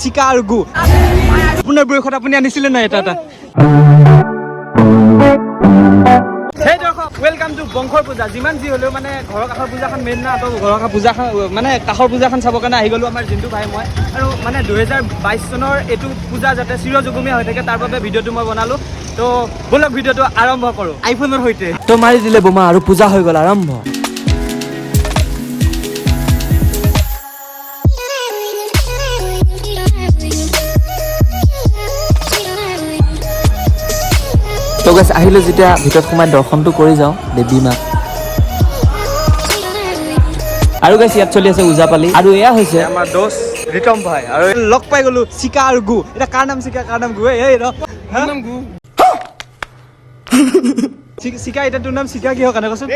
চিকা আৰু গু। আপোনাৰ বয়সত আপুনি আনিছিলে নাই এটা এটা? সেই দৰ্শক, welcome to বংশৰ পূজা। যিমান যি হ'লেও মানে ঘৰৰ কাষৰ পূজাখন মেইন না। তো ঘৰৰ কাষৰ পূজাখন, মানে কাষৰ পূজাখন চাবৰ কাৰণে আহি গ'লোঁ আমাৰ জিন্তু ভাই, মই। আৰু মানে 2022 চনৰ এইটো পূজা যাতে চিৰযুগমীয়া হৈ থাকে, তাৰ বাবে ভিডিঅ'টো মই বনালোঁ। তো ব'লক, ভিডিঅ'টো আৰম্ভ কৰোঁ আইফোনৰ সৈতে। তো মাৰি দিলে বোমা আৰু পূজা হৈ গ'ল আৰম্ভ। তো গাইছ, আহিলোঁ যেতিয়া ভিতৰত সোমাই দৰ্শনটো কৰি যাওঁ দেৱী মাক। আৰু গাইছ, ইয়াত চলি আছে ওজাপালি আৰু এয়া হৈছে আমাৰ দোস্ত ৰিতম ভাই। আৰু লগ পাই গ'লো চিকা আৰু গু। এতিয়া কাৰ নাম চিকা, কাৰ নাম গু? এই ৰ, নাম গু। চিকা, এতিয়া তোৰ নাম চিকা কিহৰ কাৰণে কচোন?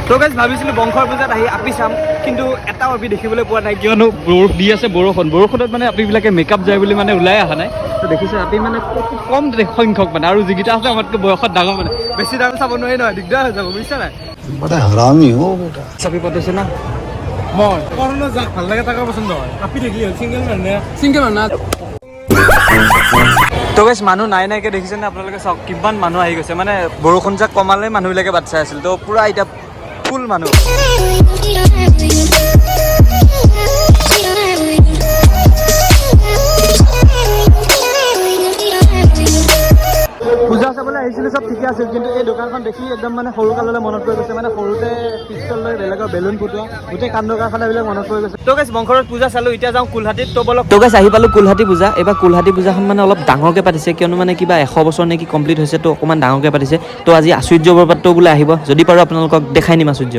তো গাইছ, ভাবিছিলোঁ বংশৰ পূজাত আহি আপি চাম, কিন্তু এটাও আপি দেখিবলৈ পোৱা নাই। কিয়নো দি আছে বৰষুণ। বৰষুণত মানে আপিবিলাকে মেকআপ যায় বুলি মানে ওলাই অহা নাই। তো দেখিছে, আপি মানে খুব কম সংখ্যক মানে, আৰু যিকেইটা আছে আমাতকৈ বয়সত ডাঙৰ, মানে বেছি ডাঙৰ চাব নোৱাৰি নহয়, দিগদাৰ হৈ যাব, বুজিছা নাই? बड़ा हरामी हो बेटा। চাপি পাতিছে না। মই কৰোণা যাক ভাল লাগে তাকে পচন্দ হয়। আপি থাকিলে হ'ল, চিংগল মানুহ, চিংগল মানুহ। তো গাইছ, মানুহ নাই নাইকে দেখিছেনে আপোনালোকে? চাওক কিমান মানুহ আহি গৈছে। মানে বৰষুণ জাক কমালে মানুহবিলাকে বাট চাই আছিল। তো পূৰা এতিয়া ফুল মানুহ। পূজা চাবলৈ আহিছিলো, চব ঠিকে আছিল, কিন্তু এই দোকানখন দেখি একদম মানে সৰু কাললৈ মনত পৰি গৈছে। মানে সৰুতে পিষ্টল লৈ বেলেগৰ বেলুন ফুটোৱা, গোটেই কাণ্ড কাৰখানাবিলাক মনত পৰি গৈছে। তো গাইছ, বংশৰত পূজা চালো, এতিয়া যাওঁ কুলহাটীত। তো বলক। তো গাইছ, আহি পালোঁ কুলহাটী পূজা। এইবাৰ কুলহাটী পূজাখন মানে অলপ ডাঙৰকৈ পাতিছে, কিয়নো মানে কিবা 100 বছৰ নেকি কমপ্লিট হৈছে। তো অকণমান ডাঙৰকৈ পাতিছে। তো আজি আচুৰ্য বৰপাত্ৰও বোলে আহিব। যদি পাৰোঁ আপোনালোকক দেখাই নিম আচুৰ্য।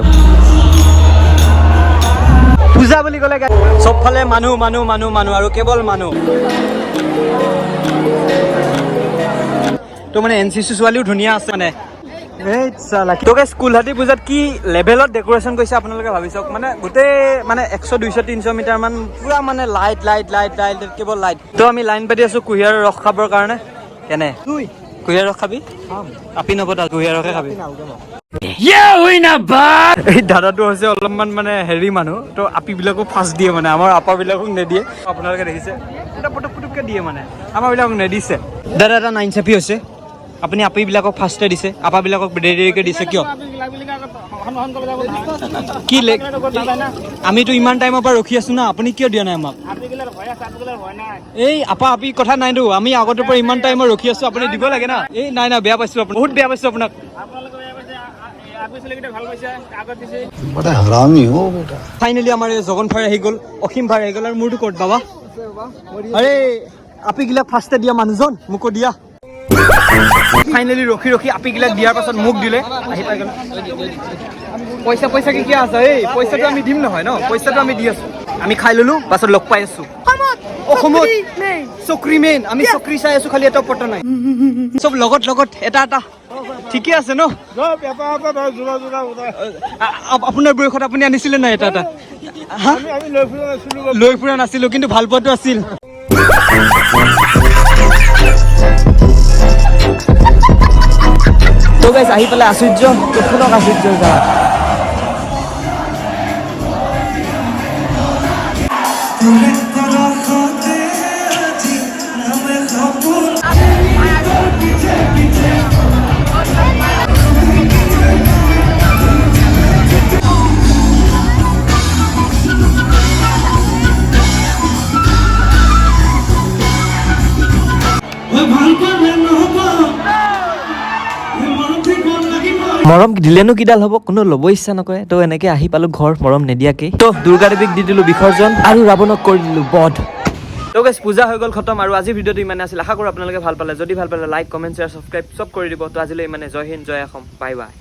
পূজা বুলি ক'লে চবফালে মানুহ, মানুহ, মানুহ, মানুহ আৰু কেৱল মানুহ। তো মানে এনচিচি ছোৱালীও ধুনীয়া আছে মানে। এই চালা। তো গাইছ, কুলহাটী পূজাত কি লেভেলত ডেক'ৰেশ্যন কৰিছে আপোনালোকে ভাবি চাওক। মানে গোটেই মানে 100, 200, 300 মিটাৰ মান পুৰা মানে লাইট, লাইট, লাইট, লাইট, কেৱল লাইট। তো আমি লাইন পাতি আছো কুঁহিয়াৰৰ ৰস খাবৰ কাৰণে। কেনে কুঁহিয়াৰ ৰস খাবি? আপি নপতা, কুঁহিয়াৰ ৰসে খাবি। এই দাদাটো হৈছে অলপমান মানে হেৰি মানুহ। তো আপিবিলাকো ফাৰ্ষ্ট দিয়ে, মানে আমাৰ আপাবিলাকক নিদিয়ে। আপোনালোকে দেখিছে, এটা পটক পটককৈ দিয়ে, মানে আমাৰবিলাকক নিদিছে। দাদা, এটা নাইন চাপি হৈছে। আপুনি আপিবিলাকক ফাৰ্ষ্টে দিছে, আপাবিলাকক দেৰি দেৰিকৈ দিছে, কিয়? কি আমিতো ইমান টাইমৰ পৰা ৰখি আছো না, আপুনি কিয় দিয়া নাই আমাক? এই আপা আপি কথা নাইতো, আমি আগতৰ পৰা ইমান টাইমৰ ৰখি আছো, আপুনি দিব লাগে না। এই নাই নাই, বেয়া পাইছো আপোনাক, বহুত বেয়া পাইছো আপোনাক। बड़ा हरामी हो बेटा। ফাইনেলি আমাৰ এই জগন ভাই আহি গ'ল, অসীম ভাই আহি গ'ল। আৰু মোৰটো ক'ত বাবা? আৰে, আপিগিলাক ফাৰ্ষ্টে দিয়া মানুহজন, মোকো দিয়া। ফাইনেলি ৰখি ৰখি আপিগিলাক দিয়াৰ পাছত মোক দিলে। আহি পাই গ'ল। পইচা, পইচা কি কিয় আছে? এই পইচাটো আমি দিম নহয় ন? পইচাটো আমি দি আছো। আমি খাই ললো, পাছত লগ পাই আছো। অসমত চক্ৰী মেইন। আমি চক্ৰী চাই আছো, খালি এটা পতা নাই। চব লগত লগত এটা এটা ঠিকে আছে ন? আপোনাৰ বয়সত আপুনি আনিছিলে নাই এটা এটা? হা? লৈ ফুৰা নাছিলো, কিন্তু ভাল পোৱাটো আছিল। তো গাইছ, আহি পেলাই আচুৰ্য। তো শুনক আচুৰ্যৰ গান। মৰম দিলেনো কিডাল হ'ব, কোনো ল'ব ইচ্ছা নকৰে। তো এনেকে আহি পালো ঘৰ মৰম নিদিয়াকে। তো দুৰ্গা দেৱীক দি দিলো বিসৰ্জন আৰু ৰাৱণক কৰি দিলো বধ। তো গাইছ, পূজা হৈ গ'ল খতম আৰু আজিৰ ভিডিঅ'টো ইমানে আছিল। আশা কৰোঁ আপোনালোকে ভাল পালে। যদি ভাল পালে লাইক, কমেণ্ট, শ্বেয়াৰ, ছাবস্ক্ৰাইব চব কৰি দিব। তো আজিলৈ ইমানে। জয় হিন্দ, জয় অসম, বাই বাই।